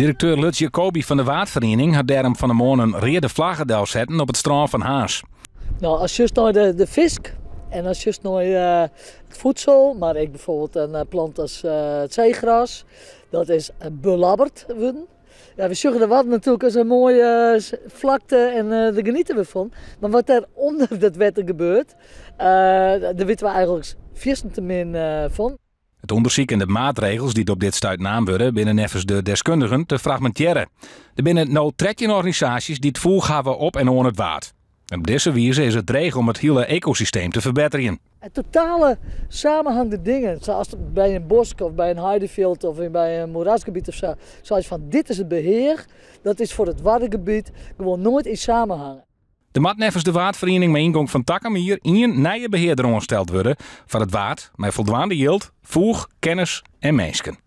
Direkteur Lutz Jacobi fan de Waadferiening hat dêrom fan 'e moarn in reade flagge delsetten op it strân fan Harns. No, ast sjochst nei de fisk en ast sjochst nei it voedsel, mar ek bijvoorbeeld in plant as it seegras, dat is belabberd wurden. Ja, we sjogge de Wadden natuerlik as in moaie flakte en dêr geniete we fan. Mar wat der ûnder dat wetter gebeurt, dêr witte we eigenlik fierstente min fan. It ûndersyk en de maatregels dy't op dit stuit naam wurde, binne neffens de deskundigen te fragmintearre. Der binne no 13 organisaasjes dy't foech hawwe op en oan it Waad. En op dizze wize is it dreech om it hiele ekosysteem te ferbetterjen. Het totale samenhang der dingen, zoals by in bosk of by in heidefjild of by in moerasgebiet of sa, seist fan dit is it behear, dat is foar it Waddengebiet gewoan noait yn samenhang. Der moat neffens de Waadferiening mei yngong fan takom jier ien nije behearder oansteld wurde foar it Waad mei foldwaande jild, foech, kennis en minsken.